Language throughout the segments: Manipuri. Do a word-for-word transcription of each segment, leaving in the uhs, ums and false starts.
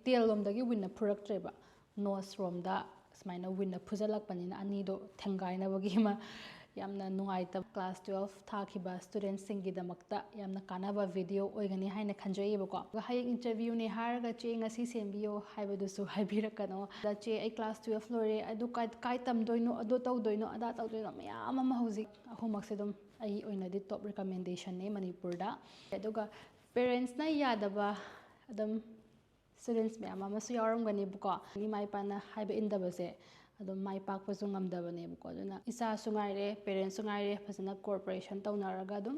Tail ꯂꯣꯝꯗꯒꯤ windꯅ ꯐꯨꯔꯛꯇ꯭ꯔꯦꯕ, nose ꯔꯣꯝꯗ ꯁꯨꯃꯥꯏꯅ windꯅ ꯐꯨꯖꯜꯂꯛꯄꯅꯤꯅ ꯑꯅꯤꯗꯣ ꯊꯦꯡꯒꯥꯏꯅꯕꯒꯤ ꯑꯃ ꯌꯥꯝꯅ ꯅꯨꯡꯉꯥꯏꯇꯕ꯫ Class twelve ꯊꯥꯈꯤꯕ studentꯁꯤꯡꯒꯤꯗꯃꯛꯇ ꯌꯥꯝꯅ ꯀꯥꯟꯅꯕ video ꯑꯣꯏꯒꯅꯤ ꯍꯥꯏꯅ ꯈꯟꯖꯩꯌꯦꯕꯀꯣ꯫ ꯑꯗꯨꯒ ꯍꯌꯦꯡ interviewꯅꯦ ꯍꯥꯏꯔꯒ "ꯆꯦ, ꯉꯁꯤ ꯁꯦꯝꯕꯤꯌꯣ" ꯍꯥꯏꯕꯗꯨꯁꯨ ꯍꯥꯏꯕꯤꯔꯛꯀꯅꯣ꯫ ꯑꯗ "ꯆꯦ, ꯑꯩ class twelve ꯂꯣꯏꯔꯦ, ꯑꯗꯨ ꯀꯥꯏ, ꯀꯥꯏ ꯇꯝꯗꯣꯏꯅꯣ, ꯑꯗꯨ ꯇꯧꯗꯣꯏꯅꯣ, ꯑꯗꯥ ꯇꯧꯗꯣꯏꯅꯣ", ꯃꯌꯥꯝ ꯑꯃ ꯍꯧꯖꯤꯛ ꯑꯍꯨꯝꯃꯛꯁꯦ ꯑꯗꯨꯝ ꯑꯩꯒꯤ ꯑꯣꯏꯅꯗꯤ top recommendationꯅꯦ ꯃꯅꯤꯄꯨꯔꯗ꯫ ꯑꯗꯨꯒ parentsꯅ ꯌꯥꯗꯕ ꯑꯗꯨꯝ students ꯃꯌꯥꯝ ꯑꯃꯁꯨ ꯌꯥꯎꯔꯝꯒꯅꯦꯕꯀꯣ꯫ ꯏꯃꯥ ꯏꯄꯥꯅ ꯍꯥꯏꯕ ꯏꯟꯗꯕꯁꯦ ꯑꯗꯨꯝ ꯃꯥꯏ ꯄꯥꯛꯄꯁꯨ ꯉꯝꯗꯕꯅꯦꯕꯀꯣ꯫ ꯑꯗꯨꯅ ꯏꯆꯥꯁꯨ ꯉꯥꯏꯔꯦ, parentsꯁꯨ ꯉꯥꯏꯔꯦ, ꯐꯖꯅ cooperation ꯇꯧꯅꯔꯒ ꯑꯗꯨꯝ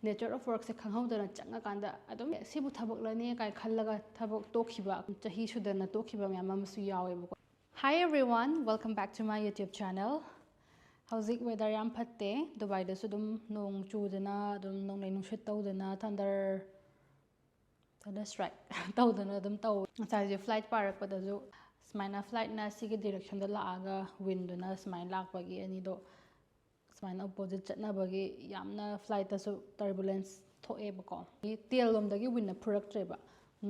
nature of workꯁꯦ ꯈꯪꯍꯧꯗꯅ ꯆꯪꯉꯀꯥꯟꯗ ꯑꯗꯨꯝ "ꯁꯤꯕꯨ ꯊꯕꯛꯂꯅꯦ" ꯀꯥꯏ ꯈꯜꯂꯒ ꯊꯕꯛ ꯇꯣꯛꯈꯤꯕ, ꯆꯍꯤ ꯁꯨꯗꯅ ꯇꯣꯛꯈꯤꯕ ꯃꯌꯥꯝ ꯑꯃꯁꯨ ꯌꯥꯎꯋꯦꯕꯀꯣ꯫ Hi everyone, welcome back to my YouTube channel. ꯍꯧꯖꯤꯛ weather ꯌꯥꯝ ꯐꯠꯇꯦ꯫ ꯗꯨꯕꯥꯏꯗꯁꯨ ꯑꯗꯨꯝ ꯅꯣꯡ ꯆꯨꯗꯅ, ꯑꯗꯨꯝ ꯅꯣꯡꯂꯩ ꯅꯨꯡꯁꯤꯠ ꯇꯧꯗꯅ, thunder, thunder strike ꯇꯧꯗꯅ ꯑꯗꯨꯝ ꯇꯧꯋꯦ꯫ ꯉꯁꯥꯏꯁꯦ flight ꯄꯥꯏꯔꯛꯄꯗꯁꯨ ꯁꯨꯃꯥꯏꯅ flightꯅ ꯁꯤꯒꯤ directionꯗ ꯂꯥꯛꯑꯒ windꯗꯨꯅ ꯁꯨꯃꯥꯏꯅ ꯂꯥꯛꯄꯒꯤ ꯑꯅꯤꯗꯣ ꯁꯨꯃꯥꯏꯅ opposite ꯆꯠꯅꯕꯒꯤ ꯌꯥꯝꯅ flightꯇꯁꯨ turbulence ꯊꯣꯛꯑꯦꯕꯀꯣ꯫ Tail ꯂꯣꯝꯗꯒꯤ windꯅ ꯐꯨꯔꯛꯇ꯭ꯔꯦꯕ,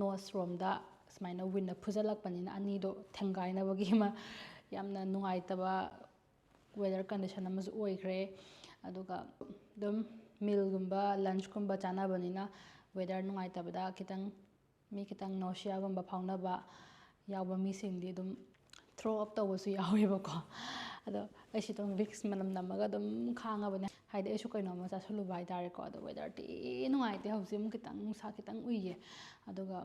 nose ꯔꯣꯝꯗ ꯁꯨꯃꯥꯏꯅ windꯅ ꯐꯨꯖꯜꯂꯛꯄꯅꯤꯅ ꯑꯅꯤꯗꯣ ꯊꯦꯡꯒꯥꯏꯅꯕꯒꯤ ꯑꯃ ꯌꯥꯝꯅ ꯅꯨꯡꯉꯥꯏꯇꯕ weather condition ꯑꯃꯁꯨ ꯑꯣꯏꯈ꯭ꯔꯦ꯫ ꯑꯗꯨꯒ ꯑꯗꯨꯝ mealꯒꯨꯝꯕ, lunchꯀꯨꯝꯕ ꯆꯥꯅꯕꯅꯤꯅ weather ꯅꯨꯡꯉꯥꯏꯇꯕꯗ ꯈꯤꯇꯪ, ꯃꯤ ꯈꯤꯇꯪ nauseaꯒꯨꯝꯕ ꯐꯥꯎꯅꯕ ꯌꯥꯎꯕ ꯃꯤꯁꯤꯡꯗꯤ ꯑꯗꯨꯝ throw up ꯇꯧꯕꯁꯨ ꯌꯥꯎꯋꯦꯕꯀꯣ꯫ ꯑꯗꯣ ꯑꯩꯁꯨ ꯑꯗꯨꯝ Vicks ꯃꯅꯝ ꯅꯝꯃꯒ ꯑꯗꯨꯝ ꯈꯥꯡꯉꯕꯅꯦ, ꯍꯥꯏꯗꯤ ꯑꯩꯁꯨ ꯀꯩꯅꯣꯝꯃ ꯆꯥꯁꯜꯂꯨꯕ ꯍꯥꯏꯇꯥꯔꯦꯀꯣ꯫ ꯑꯗꯣ weather ꯊꯤ ꯅꯨꯡꯉꯥꯏꯇꯦ ꯍꯧꯖꯤꯛ, ꯑꯃꯨꯛ ꯈꯤꯇꯪ ꯅꯨꯡꯁꯥ ꯈꯤꯇꯪ ꯎꯏꯌꯦ꯫ ꯑꯗꯨꯒ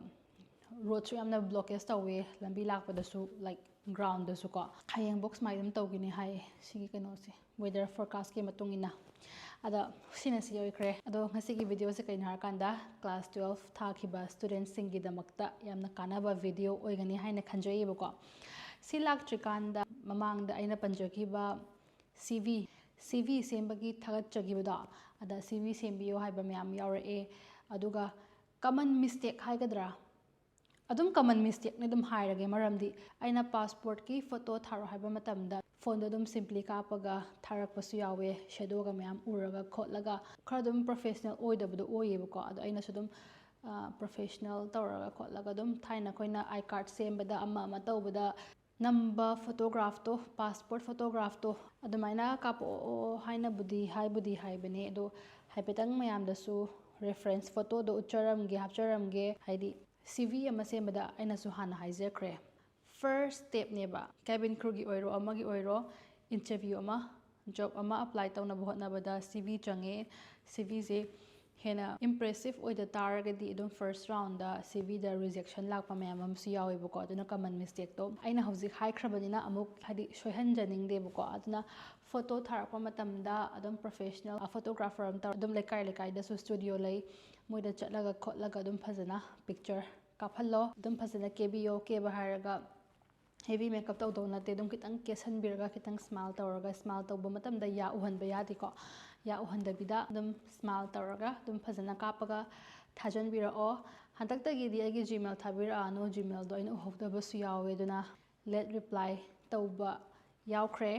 roadꯁꯨ ꯌꯥꯝꯅ blockage ꯇꯧꯋꯦ, ꯂꯝꯕꯤ ꯂꯥꯛꯄꯗꯁꯨ, like, groundꯗꯁꯨꯀꯣ꯫ ꯍꯌꯦꯡꯐꯧ ꯁꯨꯃꯥꯏꯅ ꯑꯗꯨꯝ ꯇꯧꯈꯤꯅꯤ ꯍꯥꯏꯌꯦ ꯁꯤꯒꯤ ꯀꯩꯅꯣꯁꯦ, weather forecastꯀꯤ ꯃꯇꯨꯡ ꯏꯟꯅ꯫ ꯑꯗ ꯁꯤꯅ ꯁꯤ ꯑꯣꯏꯈ꯭ꯔꯦ꯫ ꯑꯗꯣ ꯉꯁꯤꯒꯤ videoꯁꯦ ꯀꯩꯅꯣ ꯍꯥꯏꯔꯀꯥꯟꯗ, class twelve ꯊꯥꯈꯤꯕ studentꯁꯤꯡꯒꯤꯗꯃꯛꯇ ꯌꯥꯝꯅ ꯀꯥꯟꯅꯕ video ꯑꯣꯏꯒꯅꯤ ꯍꯥꯏꯅ ꯈꯟꯖꯩꯌꯦꯕꯀꯣ꯫ ꯁꯤ ꯂꯥꯛꯇ꯭ꯔꯤꯀꯥꯟꯗ ꯃꯃꯥꯡꯗ ꯑꯩꯅ ꯄꯟꯖꯈꯤꯕ CV, CV ꯁꯦꯝꯕꯒꯤ ꯊꯥꯒꯠꯆꯈꯤꯕꯗꯣ, ꯑꯗ CV ꯁꯦꯝꯕꯤꯌꯣ ꯍꯥꯏꯕ ꯃꯌꯥꯝ ꯌꯥꯎꯔꯛꯑꯦ꯫ ꯑꯗꯨꯒ common mistake ꯍꯥꯏꯒꯗ꯭ꯔꯥ, ꯑꯗꯨꯝ common mistakeꯅꯦ ꯑꯗꯨꯝ ꯍꯥꯏꯔꯒꯦ, ꯃꯔꯝꯗꯤ ꯑꯩꯅ passportꯀꯤ photo ꯊꯥꯔꯛꯑꯣ ꯍꯥꯏꯕ ꯃꯇꯝꯗ phoneꯗꯣ ꯑꯗꯨꯝ simply ꯀꯥꯞꯄꯒ ꯊꯥꯔꯛꯄꯁꯨ ꯌꯥꯎꯋꯦ, shadowꯒ ꯃꯌꯥꯝ ꯎꯔꯒ ꯈꯣꯠꯂꯒ ꯈꯔ ꯑꯗꯨꯝ professional ꯑꯣꯏꯗꯕꯗꯣ ꯑꯣꯏꯌꯦꯕꯀꯣ꯫ ꯑꯗꯣ ꯑꯩꯅꯁꯨ ꯑꯗꯨꯝ ꯄ꯭ꯔꯣꯐꯦꯁꯅꯦꯜ ꯇꯧꯔꯒ ꯈꯣꯠꯂꯒ ꯑꯗꯨꯝ ꯊꯥꯏꯅ ꯑꯩꯈꯣꯏꯅ ꯑꯥꯏ ꯀꯥꯔꯠ ꯁꯦꯝꯕꯗ ꯑꯃ ꯑꯃ ꯇꯧꯕꯗ ꯅꯝꯕ ꯐꯣꯇꯣꯒ꯭ꯔꯥꯐꯇꯣ, ꯄꯥꯁꯄꯣꯔꯠ ꯐꯣꯇꯣꯒ꯭ꯔꯥꯐꯇꯣ ꯑꯗꯨꯃꯥꯏꯅ ꯀꯥꯞꯄꯛꯑꯣ ꯍꯥꯏꯅꯕꯨꯗꯤ ꯍꯥꯏꯕꯨꯗꯤ ꯍꯥꯏꯕꯅꯦ꯫ ꯑꯗꯣ ꯍꯥꯏꯐꯦꯠꯇꯪ ꯃꯌꯥꯝꯗꯁꯨ ꯔꯦꯐꯔꯦꯟꯁ ꯐꯣꯇꯣꯗꯣ ꯎꯠꯆꯔꯝꯒꯦ, ꯍꯥꯞꯆꯔꯝꯒꯦ꯫ ꯍꯥꯏꯗꯤ ꯁꯤ ꯚꯤ ꯑꯃ ꯁꯦꯝꯕꯗ ꯑꯩꯅꯁꯨ ꯍꯥꯟꯅ ꯍꯥꯏꯖꯈ꯭ꯔꯦ, ꯐꯥꯔꯁ ꯁ꯭ꯇꯦꯞꯅꯦꯕ꯫ ꯀꯦꯕꯤꯟ ꯀ꯭ꯔꯨꯒꯤ ꯑꯣꯏꯔꯣ, ꯑꯃꯒꯤ ꯑꯣꯏꯔꯣ, ꯏꯟꯇꯔꯚ꯭ꯌꯨ ꯑꯃ, ꯖꯣꯕ ꯑꯃ ꯑꯦꯄ꯭ꯂꯥꯏ ꯇꯧꯅꯕ ꯍꯣꯠꯅꯕꯗ ꯁꯤ ꯚꯤ ꯆꯪꯉꯦ꯫ ꯁꯤ ꯚꯤꯁꯦ ꯍꯦꯟꯅ ꯏꯝꯄ꯭ꯔꯦꯁꯤꯞ ꯑꯣꯏꯗ ꯇꯥꯔꯒꯗꯤ ꯑꯗꯨꯝ ꯐꯥꯔꯁ ꯔꯥꯎꯟꯗ ꯁꯤ ꯚꯤꯗ ꯔꯤꯖꯦꯛꯁꯟ ꯂꯥꯛꯄ ꯃꯌꯥꯝ ꯑꯃꯁꯨ ꯌꯥꯎꯋꯦꯕꯀꯣ꯫ ꯑꯗꯨꯅ ꯀꯃꯟ ꯃꯤꯁꯇꯦꯛꯇꯣ ꯑꯩꯅ ꯍꯧꯖꯤꯛ ꯍꯥꯏꯈ꯭ꯔꯕꯅꯤꯅ ꯑꯃꯨꯛ ꯍꯥꯏꯗꯤ ꯁꯣꯏꯍꯟꯖꯅꯤꯡꯗꯦꯕꯀꯣ꯫ ꯑꯗꯨꯅ ꯐꯣꯇꯣ ꯊꯥꯔꯛꯄ ꯃꯇꯝꯗ ꯑꯗꯨꯝ ꯄ꯭ꯔꯣꯐꯦꯁꯅꯦꯜ ꯐꯣꯇꯣꯒ꯭ꯔꯥꯐꯔ ꯑꯃ ꯇꯧꯔ ꯑꯗꯨꯝ ꯂꯩꯀꯥꯏ ꯂꯩꯀꯥꯏꯗꯁꯨ ꯁ꯭ꯇꯨꯗꯤꯑꯣ ꯂꯩ, ꯃꯣꯏꯗ ꯆꯠꯂꯒ ꯈꯣꯠꯂꯒ ꯑꯗꯨꯝ ꯐꯖꯅ ꯄꯤꯛꯆꯔ ꯀꯥꯞꯍꯜꯂꯣ꯫ ꯑꯗꯨꯝ ꯐꯖꯅ ꯀꯦꯕꯤꯌꯣ꯫ ꯀꯦꯕ ꯍꯥꯏꯔꯒ ꯍꯦꯚꯤ ꯃꯦꯀꯞ ꯇꯧꯗꯧ ꯅꯠꯇꯦ꯫ ꯑꯗꯨꯝ ꯈꯤꯇꯪ ꯀꯦꯁꯟꯕꯤꯔꯒ ꯈꯤꯇꯪ ꯁ꯭ꯃꯥꯏꯜ ꯇꯧꯔꯒ, ꯁ꯭ꯃꯥꯏꯜ ꯇꯧꯕ ꯃꯇꯝꯗ ꯌꯥ ꯎꯍꯟꯕ ꯌꯥꯗꯦꯀꯣ꯫ ꯌꯥ ꯎꯍꯟꯗꯕꯤꯗ ꯑꯗꯨꯝ ꯁ꯭ꯃꯥꯏꯜ ꯇꯧꯔꯒ ꯑꯗꯨꯝ ꯐꯖꯅ ꯀꯥꯞꯄꯒ ꯊꯥꯖꯟꯕꯤꯔꯛꯑꯣ꯫ ꯍꯟꯗꯛꯇꯒꯤꯗꯤ ꯑꯩꯒꯤ ꯖꯤꯃꯦꯜ ꯊꯥꯕꯤꯔꯛꯑꯅꯨ, ꯖꯤꯃꯦꯜꯗꯣ ꯑꯩꯅ ꯎꯍꯧꯗꯕꯁꯨ ꯌꯥꯎꯋꯦ꯫ ꯑꯗꯨꯅ ꯂꯦꯠ ꯔꯤꯄ꯭ꯂꯥꯏ ꯇꯧꯕ ꯌꯥꯎꯈ꯭ꯔꯦ꯫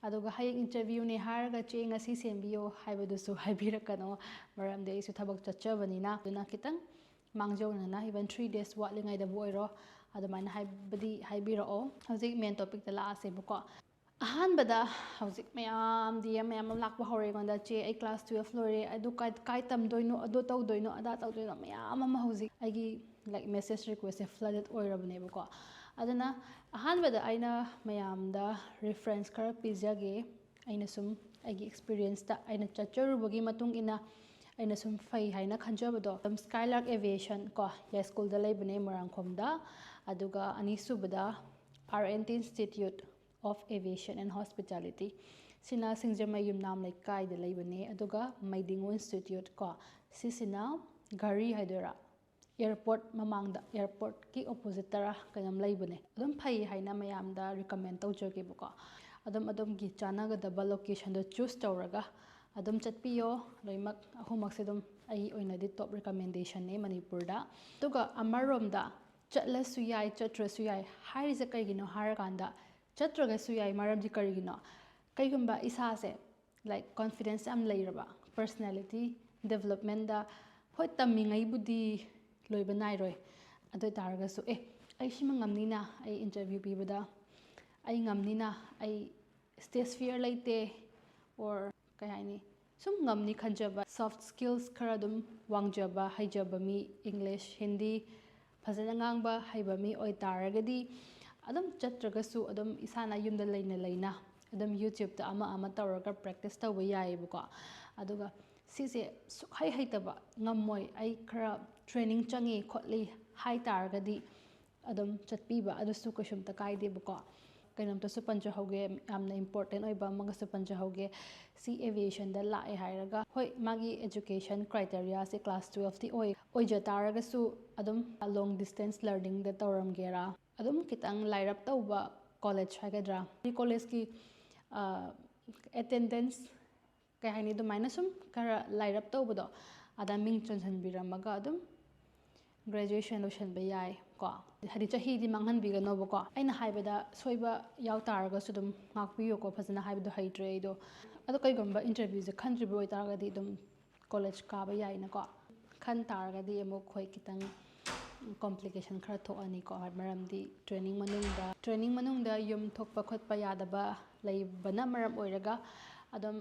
ꯑꯗꯨꯒ ꯍꯌꯦꯡ ꯏꯟꯇꯔꯚ꯭ꯌꯨꯅꯦ ꯍꯥꯏꯔꯒ ꯆꯦ ꯉꯁꯤ ꯁꯦꯝꯕꯤꯌꯣ ꯍꯥꯏꯕꯗꯨꯁꯨ ꯍꯥꯏꯕꯤꯔꯛꯀꯅꯣ, ꯃꯔꯝꯗꯤ ꯑꯩꯁꯨ ꯊꯕꯛ ꯆꯠꯆꯕꯅꯤꯅ꯫ ꯑꯗꯨꯅ ꯈꯤꯇꯪ ꯃꯥꯡꯖꯧꯅꯅ, even three days ꯋꯥꯠꯂꯤꯉꯩꯗꯕꯨ ꯑꯣꯏꯔꯣ, ꯑꯗꯨꯃꯥꯏꯅ ꯍꯥꯏꯕꯗꯤ ꯍꯥꯏꯕꯤꯔꯛꯑꯣ꯫ ꯍꯧꯖꯤꯛ ꯃꯦꯟ ꯇꯣꯄꯤꯛꯇ ꯂꯥꯛꯑꯁꯦꯕꯀꯣ꯫ ꯑꯍꯥꯟꯕꯗ ꯍꯧꯖꯤꯛ ꯃꯌꯥꯝ ꯗꯤ ꯑꯦꯝ ꯃꯌꯥꯝ ꯑꯃ ꯂꯥꯛꯄ ꯍꯧꯔꯦ ꯑꯩꯉꯣꯟꯗ, "ꯆꯦ, ꯑꯩ ꯀ꯭ꯂꯥꯁ ꯇꯨꯌꯦꯜꯐ ꯂꯣꯏꯔꯦ, ꯑꯗꯨ ꯀꯥꯏ, ꯀꯥꯏ ꯇꯝꯗꯣꯏꯅꯣ, ꯑꯗꯨ ꯇꯧꯗꯣꯏꯅꯣ, ꯑꯗꯥ ꯇꯧꯗꯣꯏꯅꯣ?" ꯃꯌꯥꯝ ꯑꯃ ꯍꯧꯖꯤꯛ ꯑꯩꯒꯤ, like, ꯃꯦꯁꯦꯖ ꯔꯤꯀ꯭ꯋꯦꯁꯁꯦ ꯐ꯭ꯂꯗꯦꯠ ꯑꯣꯏꯔꯕꯅꯦꯕꯀꯣ꯫ ꯑꯗꯨꯅ ꯑꯍꯥꯟꯕꯗ ꯑꯩꯅ ꯃꯌꯥꯝꯗ ꯔꯤꯐꯔꯦꯟꯁ ꯈꯔ ꯄꯤꯖꯒꯦ꯫ ꯑꯩꯅ ꯁꯨꯝ ꯑꯩꯒꯤ ꯑꯦꯛꯁꯄꯤꯔꯤꯌꯦꯟꯁꯇ ꯑꯩꯅ ꯆꯠꯆꯔꯨꯕꯒꯤ ꯃꯇꯨꯡ ꯏꯟꯅ ꯑꯩꯅ ꯁꯨꯝ ꯐꯩ ꯍꯥꯏꯅ ꯈꯟꯖꯕꯗꯣ, ꯑꯗꯨꯝ ꯁ꯭ꯀꯥꯏꯂꯥꯔꯛ ꯑꯦꯚꯤꯌꯦꯁꯟ ꯀꯣ, ꯌꯥꯏꯁ꯭ꯀꯨꯜꯗ ꯂꯩꯕꯅꯦ, ꯃꯣꯏꯔꯥꯡꯈꯣꯝꯗ꯫ ꯑꯗꯨꯒ ꯑꯅꯤꯁꯨꯕꯗ R N T Institute of Aviation and Hospitality, ꯁꯤꯅ ꯁꯤꯡꯖꯃꯩ ꯌꯨꯝꯅꯥꯝ ꯂꯩꯀꯥꯏꯗ ꯂꯩꯕꯅꯦ꯫ ꯑꯗꯨꯒ ꯃꯩꯗꯤꯡꯉꯨ Institute ꯀꯣ, ꯁꯤꯁꯤꯅ ꯘꯔꯤ ꯍꯥꯏꯗꯣꯏꯔꯥ, ꯑꯦꯌꯥꯔꯄꯣꯔꯠ ꯃꯃꯥꯡꯗ, ꯑꯦꯌꯥꯔꯄꯣꯔꯠꯀꯤ ꯑꯣꯄꯣꯖꯤꯠꯇꯔ ꯀꯩꯅꯣꯝ ꯂꯩꯕꯅꯦ꯫ ꯑꯗꯨꯝ ꯐꯩ ꯍꯥꯏꯅ ꯃꯌꯥꯝꯗ ꯔꯤꯀꯃꯦꯟ ꯇꯧꯖꯒꯦꯕꯀꯣ꯫ ꯑꯗꯨꯝ ꯑꯗꯣꯝꯒꯤ ꯆꯥꯟꯅꯒꯗꯕ ꯂꯣꯀꯦꯁꯟꯗꯣ ꯆꯨꯁ ꯇꯧꯔꯒ ꯑꯗꯨꯝ ꯆꯠꯄꯤꯌꯣ꯫ ꯂꯣꯏꯅꯃꯛ ꯑꯍꯨꯝꯃꯛꯁꯦ ꯑꯗꯨꯝ ꯑꯩꯒꯤ ꯑꯣꯏꯅꯗꯤ ꯇꯣꯞ ꯔꯤꯀꯃꯦꯟꯗꯦꯁꯟꯅꯦ ꯃꯅꯤꯄꯨꯔꯗ꯫ ꯑꯗꯨꯒ ꯑꯃꯔꯣꯝꯗ ꯆꯠꯂꯁꯨ ꯌꯥꯏ, ꯆꯠꯇ꯭ꯔꯁꯨ ꯌꯥꯏ ꯍꯥꯏꯔꯤꯁꯦ ꯀꯩꯒꯤꯅꯣ ꯍꯥꯏꯔꯀꯥꯟꯗ, ꯆꯠꯇ꯭ꯔꯒꯁꯨ ꯌꯥꯏ꯫ ꯃꯔꯝꯗꯤ ꯀꯔꯤꯒꯤꯅꯣ? ꯀꯩꯒꯨꯝꯕ ꯏꯁꯥꯁꯦ, like, ꯀꯣꯟꯐꯤꯗꯦꯟꯁ ꯌꯥꯝ ꯂꯩꯔꯕ, ꯄꯔꯁꯅꯦꯂꯤꯇꯤ ꯗꯦꯕꯂꯞꯃꯦꯟꯗ ꯍꯣꯏ, ꯇꯝꯃꯤꯉꯩꯕꯨꯗꯤ ꯂꯣꯏꯕ ꯅꯥꯏꯔꯣꯏ꯫ ꯑꯗꯨ ꯑꯣꯏ ꯇꯥꯔꯒꯁꯨ, "ꯑꯦ, ꯑꯩ ꯁꯤꯃ ꯉꯝꯅꯤꯅ, ꯑꯩ interview ꯄꯤꯕꯗ ꯑꯩ ꯉꯝꯅꯤꯅ, ꯑꯩ stage fear ꯂꯩꯇꯦ," or ꯀꯩ ꯍꯥꯏꯅꯤ, ꯁꯨꯝ ꯉꯝꯅꯤ ꯈꯟꯖꯕ, soft skills ꯈꯔ ꯑꯗꯨꯝ ꯋꯥꯡꯖꯕ, ꯍꯩꯖꯕ ꯃꯤ, English, Hindi ꯐꯖꯅ ꯉꯥꯡꯕ ꯍꯩꯕ ꯃꯤ ꯑꯣꯏꯇꯥꯔꯒꯗꯤ, ꯑꯗꯨꯝ ꯆꯠꯇ꯭ꯔꯒꯁꯨ ꯑꯗꯨꯝ ꯏꯁꯥꯅ ꯌꯨꯝꯗ ꯂꯩꯅ ꯂꯩꯅ ꯑꯗꯨꯝ YouTube-ꯇ ꯑꯃ ꯑꯃ ꯇꯧꯔꯒ practice ꯇꯧꯕ ꯌꯥꯏꯌꯦꯕꯀꯣ꯫ ꯑꯗꯨꯒ ꯁꯤꯁꯦ ꯁꯨꯛꯍꯩ ꯍꯩꯇꯕ, ꯉꯝꯃꯣꯏ, ꯑꯩ ꯈꯔ training ꯆꯪꯉꯤ ꯈꯣꯠꯂꯤ ꯍꯥꯏ ꯇꯥꯔꯒꯗꯤ, ꯑꯗꯨꯝ ꯆꯠꯄꯤꯕ ꯑꯗꯨꯁꯨ ꯀꯩꯁꯨꯝꯇ ꯀꯥꯏꯗꯦꯕꯀꯣ꯫ ꯀꯩꯅꯣꯝꯇꯁꯨ ꯄꯟꯖꯍꯧꯒꯦ, ꯌꯥꯝꯅ important ꯑꯣꯏꯕ ꯑꯃꯒꯁꯨ ꯄꯟꯖꯍꯧꯒꯦ꯫ ꯁꯤ aviation-ꯗ ꯂꯥꯛꯑꯦ ꯍꯥꯏꯔꯒ, ꯍꯣꯏ, ꯃꯥꯒꯤ education criteria-ꯁꯦ class twelve-ꯇꯤ ꯑꯣꯏ, ꯑꯣꯏꯖ ꯇꯥꯔꯒꯁꯨ ꯑꯗꯨꯝ long distance learning-ꯗ ꯇꯧꯔꯝꯒꯦꯔꯥ, ꯑꯗꯨꯝ ꯈꯤꯇꯪ ꯂꯥꯏꯔꯞ ꯇꯧꯕ college ꯍꯥꯏꯒꯗ꯭ꯔꯥ, college-ꯀꯤ, ꯑ, attendance ꯀꯩ ꯍꯥꯏꯅꯤ, ꯑꯗꯨꯃꯥꯏꯅ ꯁꯨꯝ ꯈꯔ ꯂꯥꯏꯔꯞ ꯇꯧꯕꯗꯣ, ꯑꯗ ꯃꯤꯡ ꯆꯟꯁꯤꯟꯕꯤꯔꯝꯃꯒ ꯑꯗꯨꯝ graduation ꯂꯣꯏꯁꯤꯟꯕ ꯌꯥꯏ ꯀꯣ꯫ ꯍꯥꯏꯗꯤ ꯆꯍꯤꯗꯤ ꯃꯥꯡꯍꯟꯕꯤꯒꯅꯣꯕꯀꯣ꯫ ꯑꯩꯅ ꯍꯥꯏꯕꯗ ꯁꯣꯏꯕ ꯌꯥꯎ ꯇꯥꯔꯒꯁꯨ ꯑꯗꯨꯝ ꯉꯥꯛꯄꯤꯌꯨꯀꯣ, ꯐꯖꯅ ꯍꯥꯏꯕꯗꯣ ꯍꯩꯇ꯭ꯔꯦ ꯑꯩꯗꯣ꯫ ꯑꯗꯣ ꯀꯩꯒꯨꯝꯕ interview-ꯁꯦ ꯈꯟꯗ꯭ꯔꯤꯕ ꯑꯣꯏꯇꯥꯔꯒꯗꯤ ꯑꯗꯨꯝ college ꯀꯥꯕ ꯌꯥꯏꯅꯀꯣ꯫ ꯈꯟ ꯇꯥꯔꯒꯗꯤ ꯑꯃꯨꯛ ꯑꯩꯈꯣꯏ ꯈꯤꯇꯪ complication ꯈꯔ ꯊꯣꯛꯑꯅꯤꯀꯣ, ꯃꯔꯝꯗꯤ training ꯃꯅꯨꯡꯗ, training ꯃꯅꯨꯡꯗ ꯌꯨꯝ ꯊꯣꯛꯄ ꯈꯣꯠꯄ ꯌꯥꯗꯕ ꯂꯩꯕꯅ ꯃꯔꯝ ꯑꯣꯏꯔꯒ ꯑꯗꯨꯝ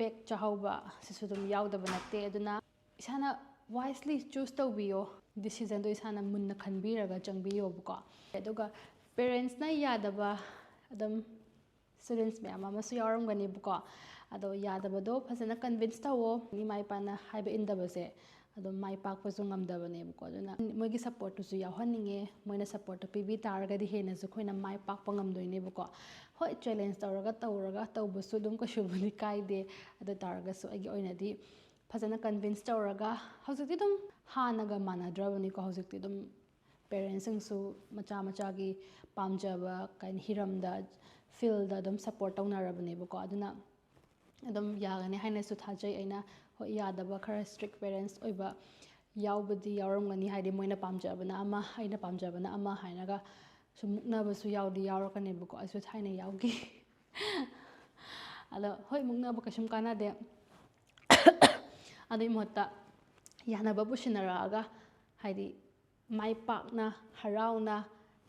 back ꯆꯥꯍꯧꯕ ꯁꯤꯁꯨ ꯑꯗꯨꯝ ꯌꯥꯎꯗꯕ ꯅꯠꯇꯦ꯫ ꯑꯗꯨꯅ ꯏꯁꯥꯅ wisely choose ꯇꯧꯕꯤꯌꯣ, decision-ꯗꯣ ꯏꯁꯥꯅ ꯃꯨꯟꯅ ꯈꯟꯕꯤꯔꯒ ꯆꯪꯕꯤꯌꯣꯕꯀꯣ꯫ ꯑꯗꯨꯒ parents-ꯅ ꯌꯥꯗꯕ ꯑꯗꯨꯝ students ꯃꯌꯥꯝ ꯑꯃꯁꯨ ꯌꯥꯎꯔꯝꯒꯅꯦꯕꯀꯣ꯫ ꯑꯗꯣ ꯌꯥꯗꯕꯗꯣ ꯐꯖꯅ convince ꯇꯧꯋꯣ꯫ ꯏꯃꯥ ꯏꯄꯥꯅ ꯍꯥꯏꯕ ꯏꯟꯗꯕꯁꯦ ꯑꯗꯨꯝ ꯃꯥꯏ ꯄꯥꯛꯄꯁꯨ ꯉꯝꯗꯕꯅꯦꯕꯀꯣ꯫ ꯑꯗꯨꯅ ꯃꯣꯏꯒꯤ support-ꯇꯨꯁꯨ ꯌꯥꯎꯍꯟꯅꯤꯡꯉꯦ꯫ ꯃꯣꯏꯅ support-ꯇꯣ ꯄꯤꯕꯤ ꯇꯥꯔꯒꯗꯤ ꯍꯦꯟꯅꯁꯨ ꯑꯩꯈꯣꯏꯅ ꯃꯥꯏ ꯄꯥꯛꯄ ꯉꯝꯗꯣꯏꯅꯦꯕꯀꯣ꯫ ꯍꯣꯏ, challenge ꯇꯧꯔꯒ, ꯇꯧꯔꯒ ꯇꯧꯕꯁꯨ ꯑꯗꯨꯝ ꯀꯩꯁꯨꯕꯨꯗꯤ ꯀꯥꯏꯗꯦ꯫ ꯑꯗꯨ ꯇꯥꯔꯒꯁꯨ ꯑꯩꯒꯤ ꯑꯣꯏꯅꯗꯤ ꯐꯖꯅ convince ꯇꯧꯔꯒ, ꯍꯧꯖꯤꯛꯇꯤ ꯑꯗꯨꯝ ꯍꯥꯟꯅꯒ ꯃꯥꯟꯅꯗ꯭ꯔꯕꯅꯤꯀꯣ꯫ ꯍꯧꯖꯤꯛꯇꯤ ꯑꯗꯨꯝ parents-ꯁꯤꯡꯁꯨ ꯃꯆꯥ ꯃꯆꯥꯒꯤ ꯄꯥꯝꯖꯕ ꯀꯩ ꯍꯤꯔꯝꯗ, field-ꯗ ꯑꯗꯨꯝ support ꯇꯧꯅꯔꯕꯅꯦꯕꯀꯣ꯫ ꯑꯗꯨꯅ ꯑꯗꯨꯝ ꯌꯥꯒꯅꯤ ꯍꯥꯏꯅꯁꯨ ꯊꯥꯖꯩ ꯑꯩꯅ꯫ ꯍꯣꯏ, ꯌꯥꯗꯕ ꯈꯔ strict parents ꯑꯣꯏꯕ ꯌꯥꯎꯕꯗꯤ ꯌꯥꯎꯔꯝꯒꯅꯤ, ꯍꯥꯏꯗꯤ ꯃꯣꯏꯅ ꯄꯥꯝꯖꯕꯅ ꯑꯃ, ꯑꯩꯅ ꯄꯥꯝꯖꯕꯅ ꯑꯃ ꯍꯥꯏꯅꯒ ꯁꯨꯝ ꯃꯨꯛꯅꯕꯁꯨ ꯌꯥꯎꯗꯤ ꯌꯥꯎꯔꯛꯀꯅꯦꯕꯀꯣ꯫ ꯑꯩꯁꯨ ꯊꯥꯏꯅ ꯌꯥꯎꯈꯤ꯫ ꯑꯗꯣ ꯍꯣꯏ, ꯃꯨꯛꯅꯕ ꯀꯩꯁꯨꯝ ꯀꯥꯟꯅꯗꯦ꯫ ꯑꯗꯨꯒꯤ ꯃꯍꯨꯠꯇ ꯌꯥꯅꯕ ꯄꯨꯁꯤꯟꯅꯔꯛꯑꯒ, ꯍꯥꯏꯗꯤ ꯃꯥꯏ ꯄꯥꯛꯅ, ꯍꯔꯥꯎꯅ,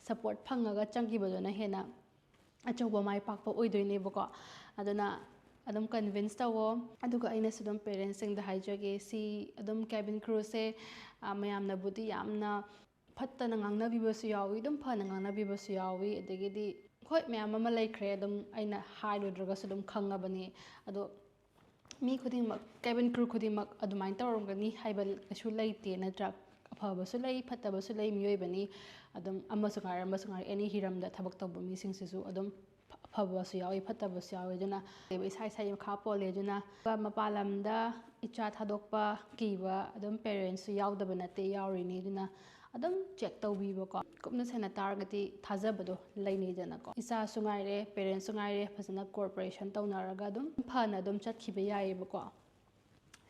ꯁꯞꯄꯣꯔꯠ ꯐꯪꯉꯒ ꯆꯪꯈꯤꯕꯗꯨꯅ ꯍꯦꯟꯅ ꯑꯆꯧꯕ ꯃꯥꯏ ꯄꯥꯛꯄ ꯑꯣꯏꯗꯣꯏꯅꯦꯕꯀꯣ꯫ ꯑꯗꯨꯅ ꯑꯗꯨꯝ ꯀꯟꯚꯤꯟꯁ ꯇꯧꯋꯣ꯫ ꯑꯗꯨꯒ ꯑꯩꯅꯁꯨ ꯑꯗꯨꯝ ꯄꯦꯔꯦꯟꯁꯁꯤꯡꯗ ꯍꯥꯏꯖꯒꯦ, ꯁꯤ ꯑꯗꯨꯝ ꯀꯦꯕꯤꯟ ꯀ꯭ꯔꯨꯁꯦ, ꯑ, ꯃꯌꯥꯝꯅꯕꯨꯗꯤ ꯌꯥꯝꯅ ꯐꯠꯇꯅ ꯉꯥꯡꯅꯕꯤꯕꯁꯨ ꯌꯥꯎꯏ, ꯑꯗꯨꯝ ꯐꯅ ꯉꯥꯡꯅꯕꯤꯕꯁꯨ ꯌꯥꯎꯏ꯫ ꯑꯗꯒꯤꯗꯤ ꯍꯣꯏ, ꯃꯌꯥꯝ ꯑꯃ ꯂꯩꯈ꯭ꯔꯦ, ꯑꯗꯨꯝ ꯑꯩꯅ ꯍꯥꯏꯔꯨꯗ꯭ꯔꯒꯁꯨ ꯑꯗꯨꯝ ꯈꯪꯉꯕꯅꯤ꯫ ꯑꯗꯣ ꯃꯤ ꯈꯨꯗꯤꯡꯃꯛ, ꯀꯦꯕꯤꯟ ꯀ꯭ꯔꯨ ꯈꯨꯗꯤꯡꯃꯛ ꯑꯗꯨꯃꯥꯏꯅ ꯇꯧꯔꯝꯒꯅꯤ ꯍꯥꯏꯕ ꯀꯩꯁꯨ ꯂꯩꯇꯦ, ꯅꯠꯇ꯭ꯔꯥ? ꯑꯐꯕꯁꯨ ꯂꯩ, ꯐꯠꯇꯕꯁꯨ ꯂꯩ꯫ ꯃꯤꯑꯣꯏꯕꯅꯤ ꯑꯗꯨꯝ, ꯑꯃꯁꯨ ꯉꯥꯏꯔꯦ ꯑꯃꯁꯨ ꯉꯥꯏꯔꯦ, ꯑꯦꯅꯤ ꯍꯤꯔꯝꯗ ꯊꯕꯛ ꯇꯧꯕ ꯃꯤꯁꯤꯡꯁꯤꯁꯨ ꯑꯗꯨꯝ ꯐ-, ꯑꯐꯕꯁꯨ ꯌꯥꯎꯏ, ꯐꯠꯇꯕꯁꯨ ꯌꯥꯎꯏ꯫ ꯑꯗꯨꯅ ꯂꯩꯕ ꯏꯁꯥ ꯏꯁꯥꯒꯤ ꯃꯈꯥ ꯄꯣꯜꯂꯦ꯫ ꯑꯗꯨꯅ ꯃꯄꯥꯟ ꯂꯝꯗ ꯏꯆꯥ ꯊꯥꯗꯣꯛꯄ ꯀꯤꯕ ꯑꯗꯨꯝ ꯄꯦꯔꯦꯟꯁꯁꯨ ꯌꯥꯎꯗꯕ ꯅꯠꯇꯦ, ꯌꯥꯎꯔꯤꯅꯤ꯫ ꯑꯗꯨꯅ ꯑꯗꯨꯝ ꯆꯦꯛ ꯇꯧꯕꯤꯕꯀꯣ꯫ ꯀꯨꯞꯅ ꯁꯦꯟꯅ ꯇꯥꯔꯒꯗꯤ ꯊꯥꯖꯕꯗꯣ ꯂꯩꯅꯩꯗꯅꯀꯣ꯫ ꯏꯆꯥꯁꯨ ꯉꯥꯏꯔꯦ, ꯄꯦꯔꯦꯟꯁꯁꯨ ꯉꯥꯏꯔꯦ, ꯐꯖꯅ ꯀꯣꯑꯣꯄꯔꯦꯁꯟ ꯇꯧꯅꯔꯒ ꯑꯗꯨꯝ ꯐꯅ ꯑꯗꯨꯝ ꯆꯠꯈꯤꯕ ꯌꯥꯏꯌꯦꯕꯀꯣ꯫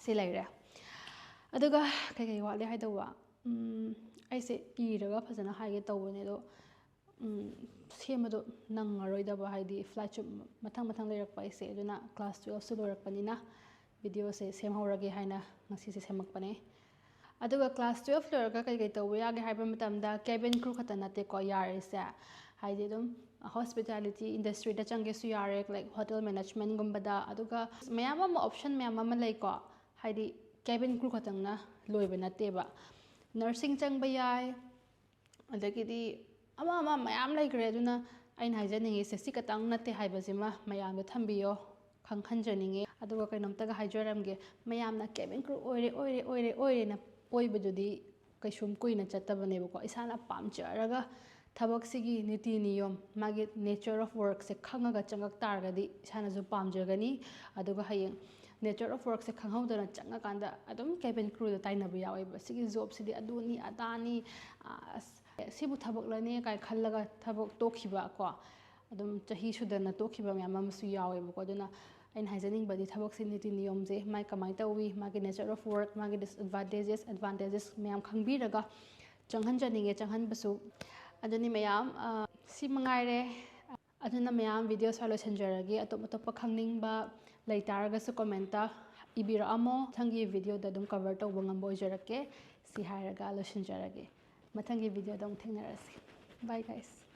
ꯁꯤ ꯂꯩꯔꯦ꯫ ꯑꯗꯨꯒ ꯀꯩꯀꯩ ꯋꯥꯠꯂꯤ ꯍꯥꯏꯗꯧꯕ? ꯎꯝ, ꯑꯩꯁꯦ ꯏꯔꯒ ꯐꯖꯅ ꯍꯥꯏꯒꯦ ꯇꯧꯕꯅꯦ, ꯑꯗꯣ ꯎꯝ, ꯁꯦꯝꯕꯗꯣ ꯅꯪꯉꯔꯣꯏꯗꯕ, ꯍꯥꯏꯗꯤ ꯐ꯭ꯂꯥꯏꯠꯁꯨ ꯃꯊꯪ ꯃꯊꯪ ꯂꯩꯔꯛꯄ ꯑꯩꯁꯦ꯫ ꯑꯗꯨꯅ ꯀ꯭ꯂꯥꯁ ꯇꯨꯌꯦꯜꯐꯁꯨ ꯂꯣꯏꯔꯛꯄꯅꯤꯅ ꯚꯤꯗꯤꯑꯣꯁꯦ ꯁꯦꯝꯍꯧꯔꯒꯦ ꯍꯥꯏꯅ ꯉꯁꯤꯁꯦ ꯁꯦꯝꯃꯛꯄꯅꯦ꯫ ꯑꯗꯨꯒ ꯀ꯭ꯂꯥꯁ ꯇꯨꯌꯦꯜꯐ ꯂꯣꯏꯔꯒ ꯀꯩꯀꯩ ꯇꯧꯕ ꯌꯥꯒꯦ ꯍꯥꯏꯕ ꯃꯇꯝꯗ, ꯀꯦꯕꯤꯟ ꯀ꯭ꯔꯨ ꯈꯛꯇ ꯅꯠꯇꯦꯀꯣ ꯌꯥꯔꯤꯁꯦ, ꯍꯥꯏꯗꯤ ꯑꯗꯨꯝ ꯍꯣꯁꯄꯤꯇꯥꯂꯤꯇꯤ ꯏꯟꯗꯁꯇ꯭ꯔꯤꯗ ꯆꯪꯒꯦꯁꯨ ꯌꯥꯔꯦ, ꯂꯥꯏꯛ ꯍꯣꯇꯦꯜ ꯃꯦꯅꯦꯖꯃꯦꯟꯒꯨꯝꯕꯗ꯫ ꯑꯗꯨꯒ ꯃꯌꯥꯝ ꯑꯃ, ꯑꯣꯞꯁꯟ ꯃꯌꯥꯝ ꯑꯃ ꯂꯩꯀꯣ, ꯍꯥꯏꯗꯤ ꯀꯦꯕꯤꯟ ꯀ꯭ꯔꯨ ꯈꯛꯇꯪꯅ ꯂꯣꯏꯕ ꯅꯠꯇꯦꯕ꯫ ꯅꯔꯁꯤꯡ ꯆꯪꯕ ꯌꯥꯏ, ꯑꯗꯒꯤꯗꯤ ꯑꯃ ꯑꯃ ꯃꯌꯥꯝ ꯂꯩꯈ꯭ꯔꯦ꯫ ꯑꯗꯨꯅ ꯑꯩꯅ ꯍꯥꯏꯖꯅꯤꯡꯉꯤꯁꯦ ꯁꯤ ꯈꯛꯇꯪ ꯅꯠꯇꯦ ꯍꯥꯏꯕꯁꯤꯃ ꯃꯌꯥꯝꯗ ꯊꯝꯕꯤꯌꯣ, ꯈꯪꯍꯟꯖꯅꯤꯡꯉꯤ꯫ ꯑꯗꯨꯒ ꯀꯩꯅꯣꯝꯇꯒ ꯍꯥꯏꯖꯔꯝꯒꯦ, ꯃꯌꯥꯝꯅ ꯀꯦꯕꯤꯟ ꯀ꯭ꯔꯨ ꯑꯣꯏꯔꯦ, ꯑꯣꯏꯔꯦ, ꯑꯣꯏꯔꯦ, ꯑꯣꯏꯔꯦꯅ ꯑꯣꯏꯕꯗꯨꯗꯤ ꯀꯩꯁꯨꯝ ꯀꯨꯏꯅ ꯆꯠꯇꯕꯅꯦꯕꯀꯣ꯫ ꯏꯁꯥꯅ ꯄꯥꯝꯖꯔꯒ ꯊꯕꯛꯁꯤꯒꯤ ꯅꯤꯇꯤ ꯅꯤꯌꯣꯝ, ꯃꯥꯒꯤ ꯅꯦꯆꯔ ꯑꯣꯐ ꯋꯔꯛꯁꯦ ꯈꯪꯉꯒ ꯆꯪꯉꯛ ꯇꯥꯔꯒꯗꯤ ꯏꯁꯥꯅꯁꯨ ꯄꯥꯝꯖꯒꯅꯤ꯫ ꯑꯗꯨꯒ ꯍꯌꯦꯡ ꯅꯦꯆꯔ ꯑꯣꯐ ꯋꯔꯛꯁꯦ ꯈꯪꯍꯧꯗꯅ ꯆꯪꯉꯀꯥꯟꯗ ꯑꯗꯨꯝ ꯀꯦꯕꯤꯟ ꯀ꯭ꯔꯨꯗ ꯇꯥꯏꯅꯕ ꯌꯥꯎꯋꯦꯕ꯫ "ꯁꯤꯒꯤ ꯖꯣꯕꯁꯤꯗꯤ ꯑꯗꯨꯅꯤ ꯑꯗꯥꯅꯤ, ꯑꯁ, ꯁꯤꯕꯨ ꯊꯕꯛꯂꯅꯦ?" ꯀꯥꯏ ꯈꯜꯂꯒ ꯊꯕꯛ ꯇꯣꯛꯈꯤꯕ ꯀꯣ, ꯑꯗꯨꯝ ꯆꯍꯤ ꯁꯨꯗꯅ ꯇꯣꯛꯈꯤꯕ ꯃꯌꯥꯝ ꯑꯃꯁꯨ ꯌꯥꯎꯋꯦꯕꯀꯣ꯫ ꯑꯗꯨꯅ ꯑꯩꯅ ꯍꯥꯏꯖꯅꯤꯡꯕꯗꯤ ꯊꯕꯛꯁꯤ ꯅꯤꯇꯤ ꯅꯤꯌꯣꯝꯁꯦ ꯃꯥꯏ ꯀꯃꯥꯏꯅ ꯇꯧꯏ, ꯃꯥꯒꯤ ꯅꯦꯆꯔ ꯑꯣꯐ ꯋꯔꯛ, ꯃꯥꯒꯤ ꯗꯤꯁꯑꯦꯗꯚꯥꯟꯇꯦꯖꯦꯁ, ꯑꯦꯗꯚꯥꯟꯇꯦꯖꯦꯁ ꯃꯌꯥꯝ ꯈꯪꯕꯤꯔꯒ ꯆꯪꯍꯟꯖꯅꯤꯡꯉꯦ, ꯆꯪꯍꯟꯕꯁꯨ꯫ ꯑꯗꯨꯅꯤ ꯃꯌꯥꯝ, ꯑ, ꯁꯤ ꯃꯉꯥꯏꯔꯦ꯫ ꯑꯗꯨꯅ ꯃꯌꯥꯝ, ꯚꯤꯗꯤꯑꯣ ꯁ꯭ꯋꯥꯏ ꯂꯣꯏꯁꯤꯟꯖꯔꯒꯦ꯫ ꯑꯇꯣꯞ ꯑꯇꯣꯞꯄ ꯈꯪꯅꯤꯡꯕ ꯂꯩꯇꯥꯔꯒꯁꯨ ꯀꯣꯃꯦꯟꯇ ꯏꯕꯤꯔꯛꯑꯝꯃꯣ꯫ ꯃꯊꯪꯒꯤ videoꯗ ꯑꯗꯨꯝ cover ꯇꯧꯕ ꯉꯝꯕ ꯑꯣꯏꯖꯔꯛꯀꯦ꯫ ꯁꯤ ꯍꯥꯏꯔꯒ ꯂꯣꯏꯁꯤꯟꯖꯔꯒꯦ꯫ ꯃꯊꯪꯒꯤ videoꯗ ꯑꯃꯨꯛ ꯊꯦꯡꯅꯔꯁꯤ꯫ Bye guys꯫